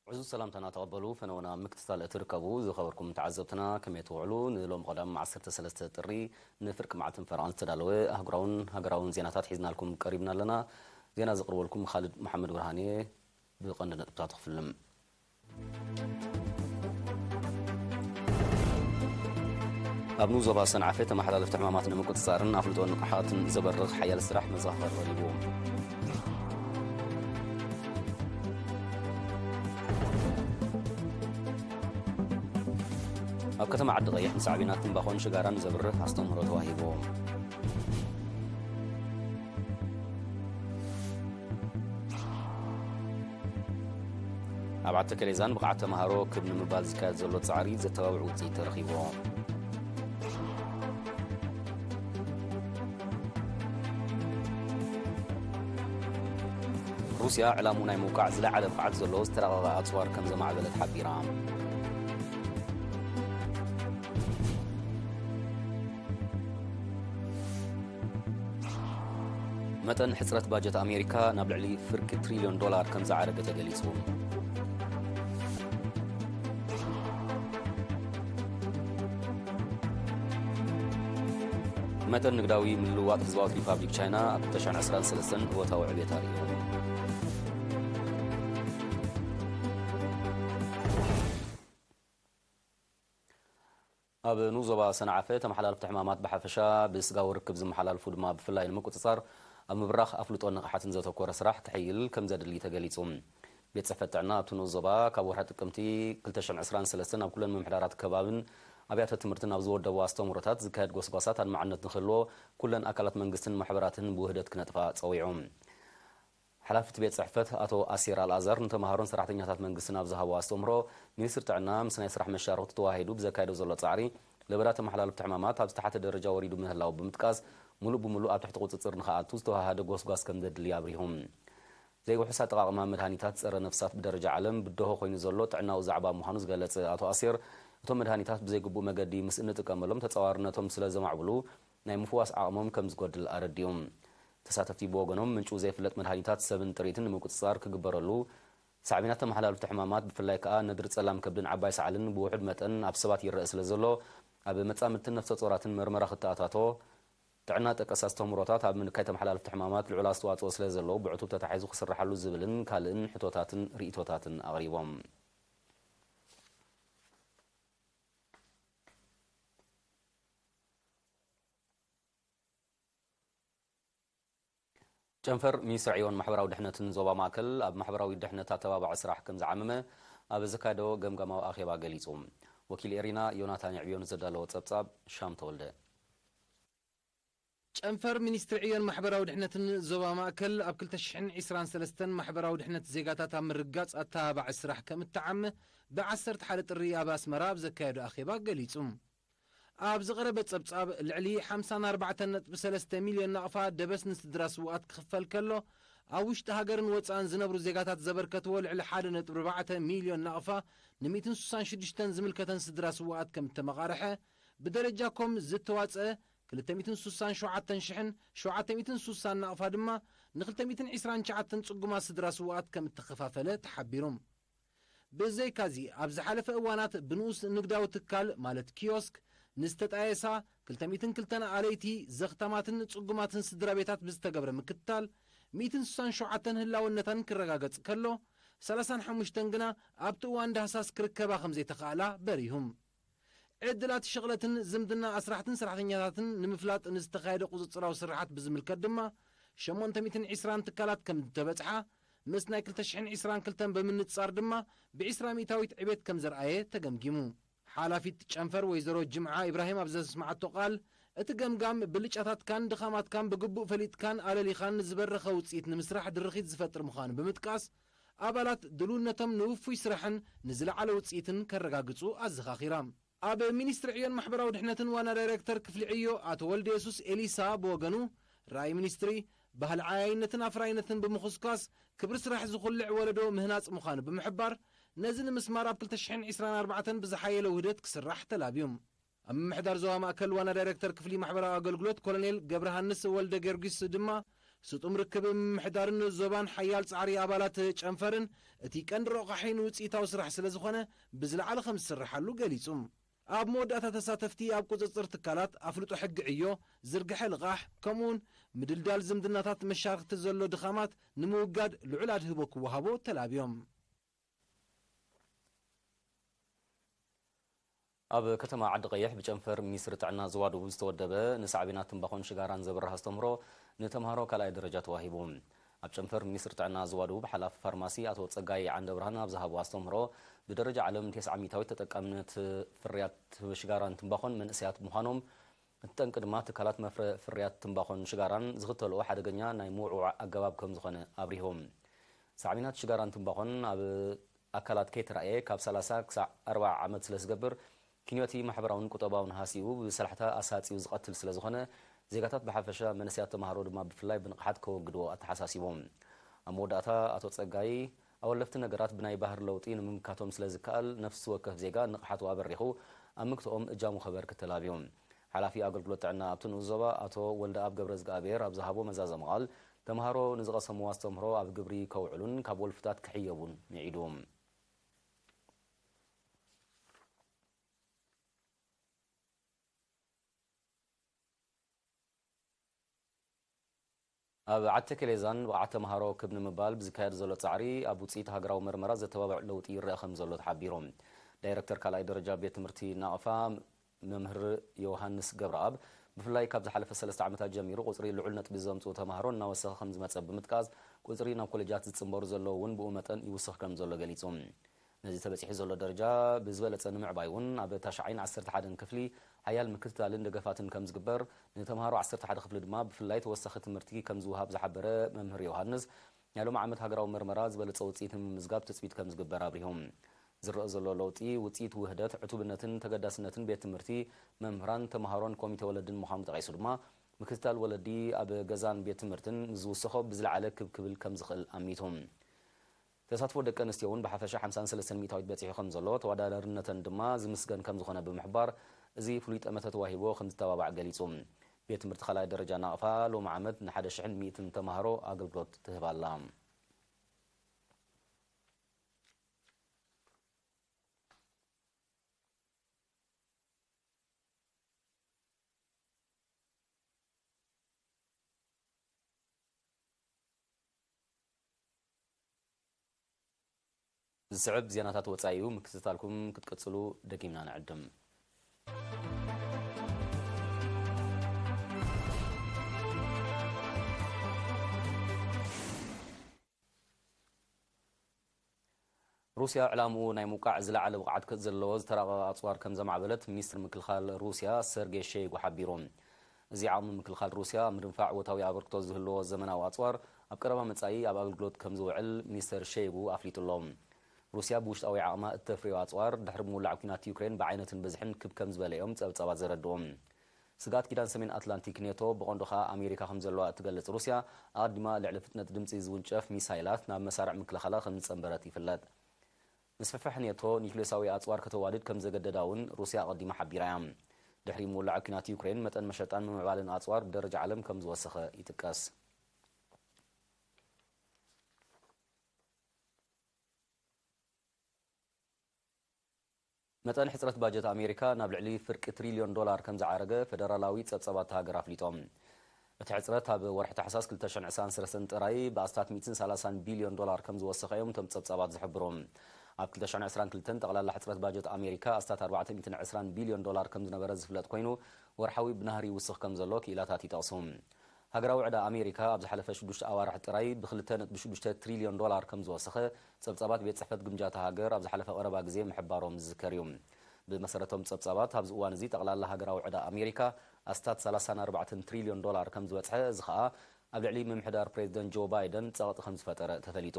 ዕዙዝ ሰላምታና ተቐበሉ። ፈነወና ምክትታል እትርከቡ ዝኸበርኩም ተዓዘብትና ከመይ ትውዕሉ? ንሎም ቀዳም ዓሰርተ ሰለስተ ጥሪ ንፍርቂ መዓልትን ፈረቓን ዝተዳለወ ኣህጉራውን ሃገራውን ዜናታት ሒዝናልኩም ቀሪብና ኣለና። ዜና ዘቕርበልኩም ካልድ መሓመድ ብርሃን እየ። ብቐንዲ ነጥብታት ክፍልም። ኣብ ንኡስ ዞባ ሰንዓፈ ተመሓላለፍቲ ሕማማት ንምቁጽጻርን ኣፍልጦ ንቕሓትን ዘበርኽ ሓያል ስራሕ መዘኻኸሪ ቀሪቡ። ኣብ ከተማ ዓዲ ቀይሕ ንሳዕቤናት ትምባኾን ሽጋራን ዘብርህ ኣስተምህሮ ተዋሂቡ። ኣብ ዓዲ ከሌዛን ብቕዓት ተምሃሮ ክብ ንምባል ዝካየድ ዘሎ ጻዕሪ ዘተባብዕ ውጽኢት ተረኺቡ። ሩስያ ዕላምኡ ናይ ምውቃዕ ዝለዓለ ብቕዓት ዘለዎ ዝተራቐቐ ኣጽዋር ከም ዘማዕበለት ሓቢራ። መጠን ሕጽረት ባጀት ኣሜሪካ ናብ ልዕሊ ፍርቂ ትሪልዮን ዶላር ከም ዝዓረገ ተገሊጹ። መጠን ንግዳዊ ምልውዋጥ ህዝባዊት ሪፓብሊክ ቻይና ኣብ ክልተ ሽሕን ዕስራን ሰለስተን እወታዊ ዕቤት ኣርእዩ። ኣብ ንኡስ ዞባ ሰንዓፈ ተመሓላለፍቲ ሕማማት ብሓፈሻ ብስጋዊ ርክብ ዝመሓላልፉ ድማ ብፍላይ ንምቁጽጻር ኣብ ምብራኽ ኣፍልጦን ንቕሓትን ዘተኮረ ስራሕ ክሕይል ከም ዘድሊ ተገሊጹ። ቤት ጽሕፈት ጥዕና ኣብቲ ንኡስ ዞባ ካብ ወርሒ ጥቅምቲ ክልተ ሽሕን ዕስራን ሰለስተን ኣብ ኩለን ምምሕዳራት ከባብን ኣብያተ ትምህርትን ኣብ ዝወደቡ ኣስተምህሮታት ዝካየድ ጎስጓሳት ኣድማዕነት ንክህልዎ ኩለን ኣካላት መንግስትን ማሕበራትን ብውህደት ክነጥፋ ጸዊዑ። ሓላፊ እቲ ቤት ጽሕፈት ኣቶ ኣሴር ኣልኣዛር ንተምሃሮን ሰራሕተኛታት መንግስትን ኣብ ዝሃቦ ኣስተምህሮ፣ ሚኒስትሪ ጥዕና ምስ ናይ ስራሕ መሻርኽቱ ተዋሂዱ ብዘካየዶ ዘሎ ጻዕሪ፣ ለበዳ ተመሓላለፍቲ ሕማማት ኣብ ዝተሓተ ደረጃ ወሪዱ ምህላው ብምጥቃስ፣ ሙሉእ ብሙሉእ ኣብ ትሕቲ ቁጽጽር ንኽኣቱ ዝተዋሃደ ጎስጓስ ከም ዘድሊ ኣብሪሁ። ዘይውሑስ ኣጠቓቕማ መድሃኒታት ጸረ ነፍሳት ብደረጃ ዓለም ብድሆ ኮይኑ ዘሎ ጥዕናዊ ዛዕባ ምዃኑ ዝገለጸ ኣቶ ኣሴር፣ እቶም መድሃኒታት ብዘይግቡእ መገዲ ምስ እንጥቀመሎም ተጻዋርነቶም ስለ ዘማዕብሉ ናይ ምፍዋስ ዓቕሞም ከም ዝጎድል ኣረዲኡ። ተሳተፍቲ ብወገኖም ምንጩ ዘይፍለጥ መድሃኒታት ሰብን ጥሪትን ንምቁጽጻር ክግበረሉ፣ ሳዕቤናት ተመሓላልፍቲ ሕማማት ብፍላይ ከኣ ነድሪ ጸላም ከብድን ዓባይ ሳዕልን ብውሑድ መጠን ኣብ ሰባት ይረአ ስለ ዘሎ ኣብ መጻምድትን ነፍሰ ጾራትን መርመራ ክተኣታቶ፣ ጥዕና ጠቀስ ኣስተምህሮታት ኣብ ምንካይ ተመሓላልፍቲ ሕማማት ልዑል ኣስተዋጽኦ ስለ ዘለዎ ብዕቱብ ተታሒዙ ክስርሓሉ ዝብልን ካልእን ሕቶታትን ርእይቶታትን ኣቕሪቦም። ጨንፈር ሚኒስትሪ ዕዮን ማሕበራዊ ድሕነትን ዞባ ማእከል ኣብ ማሕበራዊ ድሕነት ኣተባባዒ ስራሕ ከም ዝዓመመ ኣብ ዘካየዶ ገምጋማዊ ኣኼባ ገሊጹ። ወኪል ኤሪና ዮናታን የዕብዮ ንዘዳለዎ ጸብጻብ ሻም ተወልደ። ጨንፈር ሚኒስትሪ ዕዮን ማሕበራዊ ድሕነትን ዞባ ማእከል ኣብ ክልተ ሽሕን ዕስራን ሰለስተን ማሕበራዊ ድሕነት ዜጋታት ኣብ ምርጋጽ ኣተባባዒ ስራሕ ከም እተዓመ ብዓሰርተ ሓደ ጥሪ ኣብ ኣስመራ ኣብ ዘካየዶ ኣኼባ ገሊጹ። ኣብ ዝቐረበ ጸብጻብ፣ ልዕሊ ሓምሳን ኣርባዕተን ነጥቢ ሰለስተ ሚልዮን ናቕፋ ደበስ ንስድራ ስውኣት ክኽፈል ከሎ፣ ኣብ ውሽጢ ሃገርን ወጻእን ዝነብሩ ዜጋታት ዘበርከትዎ ልዕሊ ሓደ ነጥቢ ኣርባዕተ ሚልዮን ናቕፋ ንሚእትን ስሳን ሽዱሽተን ዝምልከተን ስድራ ስውኣት ከም እተመቓርሐ፣ ብደረጃ ኮም ዝተዋጸ ክልተ ሚእትን ስሳን ሸውዓተን ሽሕን ሸውዓተ ሚእትን ስሳን ናቕፋ ድማ ንክልተ ሚእትን ዕስራን ትሽዓተን ጽጉማት ስድራ ስውኣት ከም እተኸፋፈለ ተሓቢሩ። ብዘይካዚ፣ ኣብ ዝሓለፈ እዋናት ብንኡስ ንግዳዊ ትካል፣ ማለት ኪዮስክ፣ ንዝተጣየሳ ክልተ ሚእትን ክልተን ኣለይቲ ዘኽታማትን ጽጉማትን ስድራ ቤታት ብዝተገብረ ምክትታል፣ ሚእትን ስሳን ሸውዓተን ህላውነተን ክረጋገጽ ከሎ፣ ሰላሳን ሓሙሽተን ግና ኣብቲ እዋን ዳህሳስ ክርከባ ከም ዘይተኻእላ በሪሁ። ዕድላት ሽቕለትን ዝምድና ኣስራሕትን ሰራሕተኛታትን ንምፍላጥ ንዝተኻየደ ቁጽጽራዊ ስርሓት ብዝምልከት ድማ፣ ሸሞንተ ሚእትን ዕስራን ትካላት ከም ዝተበጽሓ፣ ምስ ናይ ክልተ ሽሕን ዕስራን ክልተን ብምንጽጻር ድማ፣ ብዕስራ ሚእታዊት ዕቤት ከም ዘርኣየ ተገምጊሙ። ሓላፊት ጨንፈር ወይዘሮ ጅምዓ ኢብራሂም ኣብ ዘስምዓቶ ቃል፣ እቲ ገምጋም ብልጫታትካን ድኻማትካን ብግቡእ ፈሊጥካን ኣለሊኻን ዝበረኸ ውጽኢት ንምስራሕ ድርኺት ዝፈጥር ምዃኑ ብምጥቃስ፣ ኣባላት ድልውነቶም ንውፉይ ስራሕን ንዝለዓለ ውጽኢትን ከረጋግጹ ኣዘኻኺራ። ኣብ ሚኒስትሪ ዕዮን ማሕበራዊ ድሕነትን ዋና ዳይሬክተር ክፍሊ ዕዮ ኣቶ ወልደየሱስ ኤሊሳ ብወገኑ፣ ራእይ ሚኒስትሪ፣ ባህሊ ዓያይነትን ኣፍራይነትን ብምኹስኳስ፣ ክብሪ ስራሕ ዝኹልዕ ወለዶ ምህናጽ ምዃኑ ብምሕባር፣ ነዚ ንምስማር ኣብ ክልተ ሽሕን ዕስራን ኣርባዕተን ብዝሓየለ ውህደት ክስራሕ ተላብዩ። ኣብ ምምሕዳር ዞባ ማእከል ዋና ዳይሬክተር ክፍሊ ማሕበራዊ ኣገልግሎት ኮሎኔል ገብረሃንስ ወልደ ጊዮርጊስ ድማ፣ ስጡም ርክብ ምምሕዳርን ዞባን ሓያል ጻዕሪ ኣባላት ጨንፈርን እቲ ቀንዲ ረቋሒ ንውጽኢታዊ ስራሕ ስለ ዝኾነ ብዝለዓለ ከም ዝስርሓሉ ገሊጹ። ኣብ መወዳእታ ተሳተፍቲ ኣብ ቁጽጽር ትካላት ኣፍልጦ ሕጊ ዕዮ፣ ዝርግሐ ልቓሕ ከምኡውን ምድልዳል ዝምድናታት መሻርክቲ ዘሎ ድኻማት ንምውጋድ ልዑል ኣድህቦ ክወሃቦ ተላብዮም። ኣብ ከተማ ዓዲ ቀይሕ ብጨንፈር ሚኒስትሪ ጥዕና ዞባ ደቡብ ዝተወደበ ንሳዕቤናት ትምባኾን ሽጋራን ዘብርህ ኣስተምህሮ ንተምሃሮ ካልኣይ ደረጃ ተዋሂቡ። ኣብ ጨንፈር ሚኒስትሪ ጥዕና ዞባ ደቡብ ሓላፊ ፋርማሲ ኣቶ ጸጋይ ዓንደብርሃን ኣብ ዝሃቦ ኣስተምህሮ ብደረጃ ዓለም ተስዓ ሚእታዊት ተጠቃምነት ፍርያት ሽጋራን ትምባኾን መንእሰያት ምዃኖም እቲ ጠንቂ ድማ ትካላት መፍረ ፍርያት ትምባኾን ሽጋራን ዝኽተልኦ ሓደገኛ ናይ ምውዕዋዕ ኣገባብ ከም ዝኾነ ኣብሪሆም። ሳዕቤናት ሽጋራን ትምባኾን ኣብ ኣካላት ከይተራእየ ካብ ሰላሳ ክሳዕ ኣርባዓ ዓመት ስለ ዝገብር ኪንዮቲ ማሕበራውን ቁጠባውን ሃሲኡ ብሰላሕታ ኣሳጺኡ ዝቐትል ስለ ዝኾነ ዜጋታት ብሓፈሻ መንእሰያት ተማሃሮ ድማ ብፍላይ ብንቕሓት ከወግድዎ ኣተሓሳሲቦም። ኣብ መወዳእታ ኣቶ ጸጋይ ኣወለፍቲ ነገራት ብናይ ባህሪ ለውጢ ንምምካቶም ስለ ዝከኣል ነፍሲ ወከፍ ዜጋ ንቕሓቱ ኣበሪኹ ኣብ ምክትኦም እጃሙ ከበርክት ተላብዮም። ሓላፊ ኣገልግሎት ጥዕና ኣብቲ ንኡስ ዞባ ኣቶ ወልደኣብ ገብረዝግኣብሔር ኣብ ዝሃቦ መዛዘሚ ቃል፣ ተምሃሮ ንዝቐሰምዎ ኣስተምህሮ ኣብ ግብሪ ከውዕሉን ካብ ወልፍታት ክሕየቡን ምዒዱ። ኣብ ዓዲ ቴኬሌዛን ብቕዓት ተምሃሮ ክብ ንምባል ብዝካየድ ዘሎ ጻዕሪ ኣብ ውጽኢት ሃገራዊ መርመራ ዘተባብዕ ለውጢ ይረኣ ከም ዘሎ ተሓቢሩ። ዳይረክተር ካልኣይ ደረጃ ቤት ትምህርቲ ናቕፋ መምህር ዮሃንስ ገብረኣብ ብፍላይ ካብ ዝሓለፈ ሰለስተ ዓመታት ጀሚሩ ቁጽሪ ልዑል ነጥቢ ዘምጽኡ ተምሃሮ እናወሰኸ ከም ዝመጸ ብምጥቃስ ቁጽሪ ናብ ኮሌጃት ዝጽንበሩ ዘለዉ እውን ብኡ መጠን ይውስኽ ከም ዘሎ ገሊጹ። ነዚ ተበጺሑ ዘሎ ደረጃ ብዝበለጸ ንምዕባይ እውን ኣብ ታሽዓይን ዓሰርተ ሓደን ክፍሊ ሓያል ምክትታልን ደገፋትን ከም ዝግበር፣ ንተምሃሮ ዓሰርተ ሓደ ክፍሊ ድማ ብፍላይ ተወሳኺ ትምህርቲ ከም ዝወሃብ ዝሓበረ መምህር ዮሃንስ፣ ናይ ሎሚ ዓመት ሃገራዊ መርመራ ዝበለጸ ውጽኢት ንምምዝጋብ ትጽቢት ከም ዝግበር ኣብሪሁ። ዝረአ ዘሎ ለውጢ ውጽኢት ውህደት፣ ዕቱብነትን ተገዳስነትን ቤት ትምህርቲ፣ መምህራን፣ ተምሃሮን ኮሚቴ ወለድን ምዃኑ ጠቒሱ ድማ፣ ምክትታል ወለዲ ኣብ ገዛን ቤት ትምህርትን ምስ ዝውሰኾ ብዝለዓለ ክብ ክብል ከም ዝኽእል ኣሚቱ። ተሳትፎ ደቂ ኣንስትዮ እውን ብሓፈሻ ሓምሳን ሰለስተን ሚእታዊት በጺሑ ከም ዘሎ፣ ተወዳዳርነተን ድማ ዝምስገን ከም ዝኾነ ብምሕባር፣ እዚ ፍሉይ ጠመተ ተዋሂቦ ከም ዝተባባዕ ገሊጹ። ቤት ትምህርቲ ካልኣይ ደረጃ ናቕፋ ሎሚ ዓመት ንሓደ ሽሕን ሚእትን ተምሃሮ ኣገልግሎት ትህብ ኣላ። ዝስዕብ ዜናታት ወጻኢ እዩ። ምክትታልኩም ክትቅጽሉ ደጊምና ንዕድም። ሩስያ ዕላምኡ ናይ ምውቃዕ ዝለዓለ ብቕዓት ከ-፣ ዘለዎ ዝተራቐቐ ኣጽዋር ከም ዘማዕበለት ሚኒስትር ምክልኻል ሩስያ ሰርጌ ሸይጉ ሓቢሩ። እዚ ዓቕሚ ምክልኻል ሩስያ ኣብ ምድንፋዕ ወታዊ ኣበርክቶ ዝህልዎ ዘመናዊ ኣጽዋር ኣብ ቀረባ መጻኢ ኣብ ኣገልግሎት ከም ዝውዕል ሚኒስተር ሸይጉ ኣፍሊጡ ኣሎ። ሩስያ ብውሽጣዊ ዓቕማ እተፍርዮ ኣጽዋር ድሕሪ ምውላዕ ኲናት ዩክሬን ብዓይነትን ብዝሕን ክብ ከም ዝበለ እዮም ጸብጻባት ዘረድኡ። ስግኣት ኪዳን ሰሜን ኣትላንቲክ ኔቶ ብቐንዱ ኸኣ ኣሜሪካ ከም ዘለዋ እትገልጽ ሩስያ ኣቐዲማ ልዕሊ ፍጥነት ድምጺ ዝውንጨፍ ሚሳይላት ናብ መሳርዕ ምክልኻላ ከም ዝጸንበረት ይፍለጥ። ምስፍሕፋሕ ኔቶ ኒክሌሳዊ ኣጽዋር ከተዋድድ ከም ዘገደዳ እውን ሩስያ ኣቐዲማ ሓቢራ እያ። ድሕሪ ምውላዕ ኲናት ዩክሬን መጠን መሸጣን ምምዕባልን ኣጽዋር ብደረጃ ዓለም ከም ዝወሰኸ ይጥቀስ። መጠን ሕጽረት ባጀት ኣሜሪካ ናብ ልዕሊ ፍርቂ ትሪልዮን ዶላር ከም ዝዓረገ ፈደራላዊ ጸብጻባት እታ ሃገር ኣፍሊጦም። እቲ ሕጽረት ኣብ ወርሒ ታሕሳስ ክልተ ሽሕን ዕስራን ሰለስተን ጥራይ ብኣስታት ሚእትን ሰላሳን ቢልዮን ዶላር ከም ዝወሰኸ እዮም እቶም ጸብጻባት ዝሕብሩ። ኣብ ክልተ ሽሕን ዕስራን ክልተን ጠቕላላ ሕጽረት ባጀት ኣሜሪካ ኣስታት ኣርባዕተ ሚእትን ዕስራን ቢልዮን ዶላር ከም ዝነበረ ዝፍለጥ ኮይኑ፣ ወርሓዊ ብናህሪ ይውስኽ ከም ዘሎ ክኢላታት ይጠቕሱ። ሃገራዊ ዕዳ ኣሜሪካ ኣብ ዝሓለፈ ሽዱሽተ ኣዋርሕ ጥራይ ብክልተ ነጥቢ ሽዱሽተ ትሪልዮን ዶላር ከም ዝወሰኸ ጸብጻባት ቤት ጽሕፈት ግምጃ እታ ሃገር ኣብ ዝሓለፈ ቀረባ ግዜ ምሕባሮም ዝዝከር እዩ። ብመሰረቶም ጸብጻባት ኣብዚ እዋን እዚ ጠቕላላ ሃገራዊ ዕዳ ኣሜሪካ ኣስታት ሰላሳን ኣርባዕተን ትሪልዮን ዶላር ከም ዝበጽሐ፣ እዚ ኸኣ ኣብ ልዕሊ ምምሕዳር ፕሬዚደንት ጆ ባይደን ጸቕጢ ከም ዝፈጠረ ተፈሊጡ።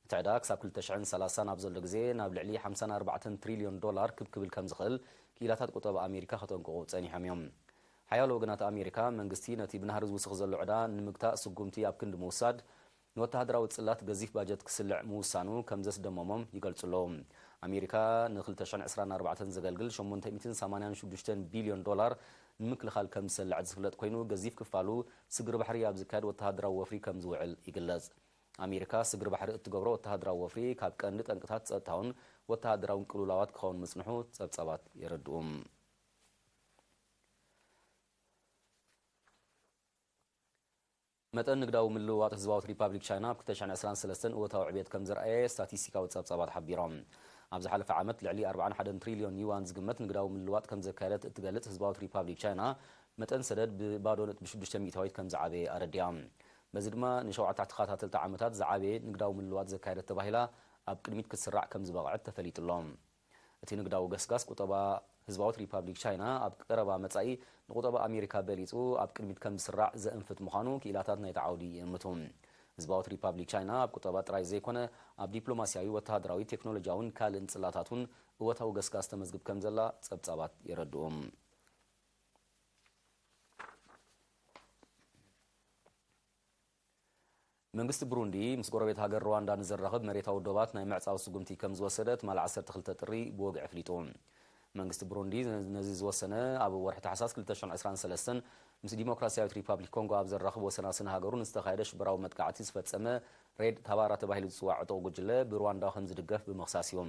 እቲ ዕዳ ክሳብ ክልተ ሽሕን ሰላሳን ኣብ ዘሎ ግዜ ናብ ልዕሊ ሓምሳን ኣርባዕተን ትሪልዮን ዶላር ክብ ክብል ከም ዝኽእል ክኢላታት ቁጠባ ኣሜሪካ ከጠንቅቑ ጸኒሖም እዮም። ሓያሎ ወገናት ኣሜሪካ፣ መንግስቲ ነቲ ብናህሪ ዝውስኽ ዘሎ ዕዳ ንምግታእ ስጉምቲ ኣብ ክንዲ ምውሳድ፣ ንወተሃደራዊ ጽላት ገዚፍ ባጀት ክስልዕ ምውሳኑ ከም ዘስደመሞም ይገልጹ ኣለዉ። ኣሜሪካ ንክልተ ሽሕን ዕስራን ኣርባዕተን ዘገልግል ሸሞንተ ሚእትን ሰማንያን ሽዱሽተን ቢልዮን ዶላር ንምክልኻል ከም ዝሰልዕ ዝፍለጥ ኮይኑ፣ ገዚፍ ክፋሉ ስግር ባሕሪ ኣብ ዝካየድ ወተሃደራዊ ወፍሪ ከም ዝውዕል ይግለጽ። ኣሜሪካ ስግር ባሕሪ እትገብሮ ወተሃደራዊ ወፍሪ ካብ ቀንዲ ጠንቅታት ጸጥታውን ወተሃደራውን ቅልውላዋት ክኸውን ምጽንሑ ጸብጻባት የረድኡ። መጠን ንግዳዊ ምልውዋጥ ህዝባዊት ሪፓብሊክ ቻይና ኣብ ክልተ ሽሕን ዕስራን ሰለስተን እወታዊ ዕብየት ከም ዘርኣየ ስታቲስቲካዊ ጸብጻባት ሓቢሮም። ኣብ ዝሓለፈ ዓመት ልዕሊ ኣርባዓን ሓደን ትሪልዮን ዩዋን ዝግመት ንግዳዊ ምልውዋጥ ከም ዘካየደት እትገልጽ ህዝባዊት ሪፓብሊክ ቻይና፣ መጠን ሰደድ ብባዶ ነጥቢ ሽዱሽተ ሚእታዊት ከም ዝዓበየ ኣረዲኣ። በዚ ድማ ንሸውዓተ ተኸታተልቲ ዓመታት ዝዓበየ ንግዳዊ ምልውዋጥ ዘካየደት ተባሂላ ኣብ ቅድሚት ክትስራዕ ከም ዝበቕዐት ተፈሊጡ ኣሎ። እቲ ንግዳዊ ገስጋስ ቁጠባ ህዝባዊት ሪፓብሊክ ቻይና ኣብ ቀረባ መጻኢ ንቁጠባ ኣሜሪካ በሊጹ ኣብ ቅድሚት ከም ዝስራዕ ዘእንፍት ምዃኑ ክኢላታት ናይቲ ዓውዲ ይእምቱ። ህዝባዊት ሪፓብሊክ ቻይና ኣብ ቁጠባ ጥራይ ዘይኮነ፣ ኣብ ዲፕሎማስያዊ፣ ወተሃደራዊ፣ ቴክኖሎጂያውን ካልእን ጽላታት እውን እወታዊ ገስጋስ ተመዝግብ ከም ዘላ ጸብጻባት የረድኡ። መንግስቲ ብሩንዲ ምስ ጎረቤት ሃገር ሩዋንዳ ንዘራኽብ መሬታዊ ዶባት ናይ ምዕጻው ስጉምቲ ከም ዝወሰደ ትማሊ ዓሰርተ ክልተ ጥሪ ብወግዒ ኣፍሊጡ። መንግስቲ ብሩንዲ ነዚ ዝወሰነ ኣብ ወርሒ ታሕሳስ ክልተ ሽሕን ዕስራን ሰለስተን ምስ ዲሞክራስያዊት ሪፓብሊክ ኮንጎ ኣብ ዘራኽብ ወሰናስን ሃገሩ ንዝተኻየደ ሽበራዊ መጥቃዕቲ ዝፈጸመ ሬድ ታባራ ተባሂሉ ዝጽዋዕ ዕጡቕ ጉጅለ ብሩዋንዳ ከም ዝድገፍ ብምኽሳስ እዩ።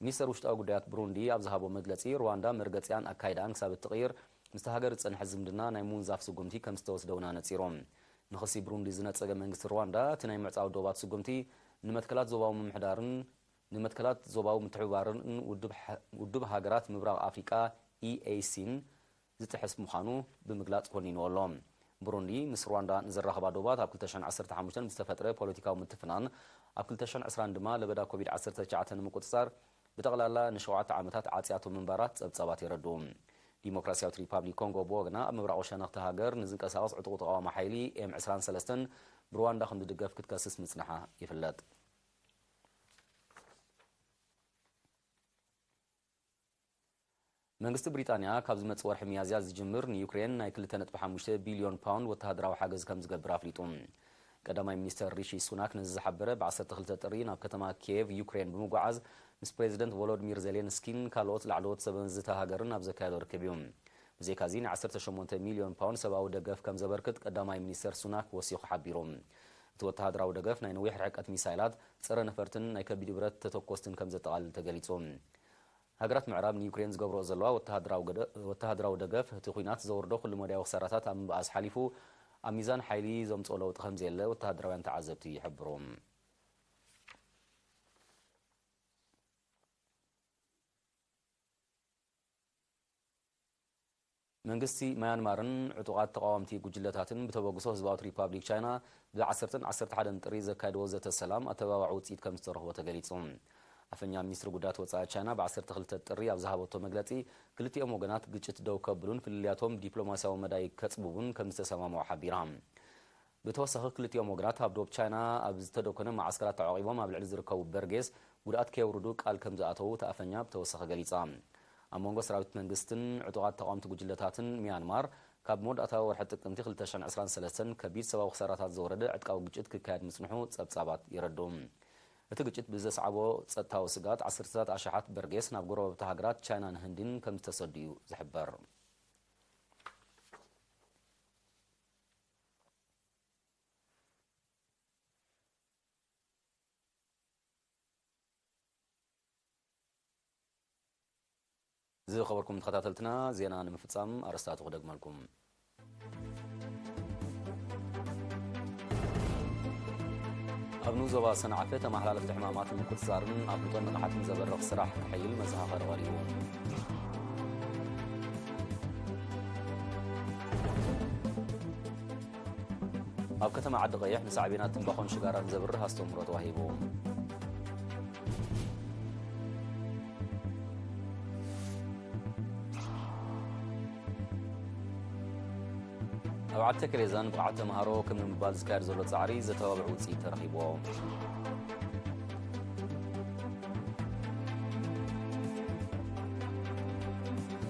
ሚኒስተር ውሽጣዊ ጉዳያት ብሩንዲ ኣብ ዝሃቦ መግለጺ፣ ሩዋንዳ መርገጺኣን ኣካይዳኣን ክሳብ እትቕይር ምስቲ ሃገር ዝጸንሐ ዝምድና ናይ ምውንዛፍ ስጉምቲ ከም ዝተወስደ እውን ኣነጺሩ። ንኽሲ ብሩንዲ ዝነጸገ መንግስቲ ሩዋንዳ፣ እቲ ናይ ምዕጻው ዶባት ስጉምቲ ንመትከላት ዞባዊ ምምሕዳርን ንመትከላት ዞባዊ ምትሕብባርን ውድብ ሃ-፣ ውድብ ሃገራት ምብራቕ ኣፍሪቃ፣ ኢኤሲን፣ ዝጥሕስ ምዃኑ ብምግላጽ ኮኒንዎ ኣሎ። ብሩንዲ ምስ ሩዋንዳ ንዘራኽባ ዶባት ኣብ ክልተ ሽሕን ዓሰርተ ሓሙሽተን ብዝተፈጥረ ፖለቲካዊ ምትፍናን፣ ኣብ ክልተ ሽሕን ዕስራን ድማ ለበዳ ኮቪድ ዓሰርተ ትሽዓተ ንምቁጽጻር ብጠቕላላ ንሸውዓተ ዓመታት ዓጽያቶ ምንባራ ጸብጻባት የረድኡ። ዲሞክራስያዊት ሪፓብሊክ ኮንጎ ብወገና ኣብ ምብራቕ ወሸነኽቲ ሃገር ንዝንቀሳቐስ ዕጡቕ ተቓዋሚ ሓይሊ ኤም ዕስራን ሰለስተን ብሩዋንዳ ከም ዝድገፍ ክትከስስ ምጽንሓ ይፍለጥ። መንግስቲ ብሪጣንያ ካብ ዝመጽእ ወርሒ ሚያዝያ ዝጅምር ንዩክሬን ናይ ክልተ ነጥቢ ሓሙሽተ ቢልዮን ፓውንድ ወተሃደራዊ ሓገዝ ከም ዝገብር ኣፍሊጡ። ቀዳማይ ሚኒስተር ሪሺ ሱናክ ነዚ ዝሓበረ ብ ዓሰርተ ክልተ ጥሪ ናብ ከተማ ኪየቭ ዩክሬን ብምጉዓዝ ምስ ፕሬዚደንት ቮሎዲሚር ዜሌንስኪን ካልኦት ላዕለዎት ሰበ መዚ እታ ሃገርን ኣብ ዘካየዶ ርክብ እዩ። ብዘይካዚ ናይ ዓሰርተ ሸሞንተ ሚልዮን ፓውንድ ሰብኣዊ ደገፍ ከም ዘበርክት ቀዳማይ ሚኒስተር ሱናክ ወሲኹ ሓቢሩ። እቲ ወተሃደራዊ ደገፍ ናይ ነዊሕ ርሕቀት ሚሳይላት፣ ጸረ ነፈርትን ናይ ከቢድ ብረት ተተኮስትን ከም ዘጠቓልል ተገሊጹ። ሃገራት ምዕራብ ንዩክሬን ዝገብርኦ ዘለዋ ወተሃደራዊ ገደ-፣ ወተሃደራዊ ደገፍ፣ እቲ ኲናት ዘውርዶ ኩሉ መዳያዊ ክሳራታት ኣብ ምብኣስ ሓሊፉ፣ ኣብ ሚዛን ሓይሊ ዘምጽኦ ለውጢ ከም ዘየለ ወተሃደራውያን ተዓዘብቲ ይሕብሩ። መንግስቲ ማያንማርን ዕጡቓት ተቓወምቲ ጉጅለታትን ብተበግሶ ህዝባዊት ሪፓብሊክ ቻይና ብ ዓሰርተን ዓሰርተ ሓደን ጥሪ ዘካየድዎ ዘተ ሰላም ኣተባባዒ ውጽኢት ከም ዝተረኽቦ ተገሊጹ። ኣፈኛ ሚኒስትሪ ጉዳያት ወጻኢ ቻይና ብ ዓሰርተ ክልተ ጥሪ ኣብ ዝሃበቶ መግለጺ፣ ክልቲኦም ወገናት ግጭት ደው ከብሉን ፍልልያቶም ብዲፕሎማስያዊ መዳይ ከጽብቡን ከም ዝተሰማምዑ ሓቢራ። ብተወሳኺ፣ ክልቲኦም ወገናት ኣብ ዶብ ቻይና ኣብ ዝተደኮነ መዓስከራት ተዓቂቦም ኣብ ልዕሊ ዝርከቡ በርጌስ ጉድኣት ከየውርዱ ቃል ከም ዝኣተዉ እታ ኣፈኛ ብተወሳኺ ገሊጻ። ኣብ መንጎ ሰራዊት መንግስትን ዕጡቓት ተቓወምቲ ጉጅለታትን ሚያንማር፣ ካብ መወዳእታ ወርሒ ጥቅምቲ ክልተ ሽሕን ዕስራን ሰለስተን ከቢድ ሰብኣዊ ክሳራታት ዘውረደ ዕጥቃዊ ግጭት ክካየድ ምጽንሑ ጸብጻባት የረድኡ። እቲ ግጭት ብዘስዓቦ ጸጥታዊ ስግኣት፣ ዓሰርተታት ኣሽሓት በርጌስ ናብ ጎረባብቲ ሃገራት ቻይናን ህንድን ከም ዝተሰዱ እዩ ዝሕበር። ዝኸበርኩም ተኸታተልትና፣ ዜና ንምፍጻም ኣርእስታቱ ክደግመልኩም። ኣብ ንኡስ ዞባ ሰንዓፈ ተመሓላለፍቲ ሕማማት ንምቁጽጻርን ኣፍልጦን ንቕሓትን ዘበርኽ ስራሕ ክሕይል መዘኻኸሪ ቀሪቡ። ኣብ ከተማ ዓዲ ቀይሕ ንሳዕቤናት ትምባኾን ሽጋራን ዘብርህ ኣስተምህሮ ተዋሂቡ። ኣብ ዓዲ ተከሌዛን ብቕዓት ተምሃሮ ከም ንምባል ዝካየድ ዘሎ ጻዕሪ ዘተባብዕ ውጽኢት ተረኺብዎ።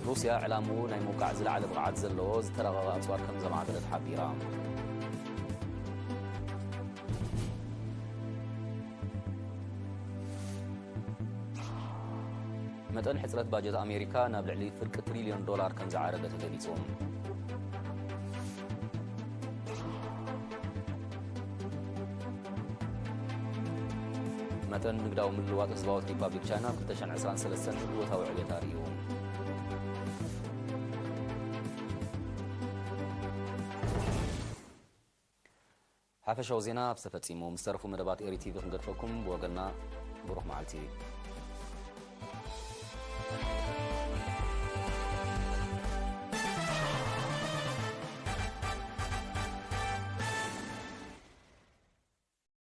ሩስያ ዕላምኡ ናይ ምውቃዕ ዝለዓለ ብቕዓት ዘለዎ ዝተራቐቐ ኣጽዋር ከም ዘማዕበለት ሓቢራ። መጠን ሕጽረት ባጀት ኣሜሪካ ናብ ልዕሊ ፍርቂ ትሪልዮን ዶላር ከም ዝዓረገ ተገሊጹ። መጠን ንግዳዊ ምልውዋጥ ህዝባዊት ሪፓብሊክ ቻይና ኣብ ክልተ ሽሕን ዕስራን ሰለስተን ዕወታዊ ዕቤት ኣርእዩ። ሓፈሻዊ ዜና ኣብ ዝተፈጺሙ። ምስ ተረፉ መደባት ኤሪ ቲቪ ክንገድፈኩም፣ ብወገንና ብሩኽ መዓልቲ።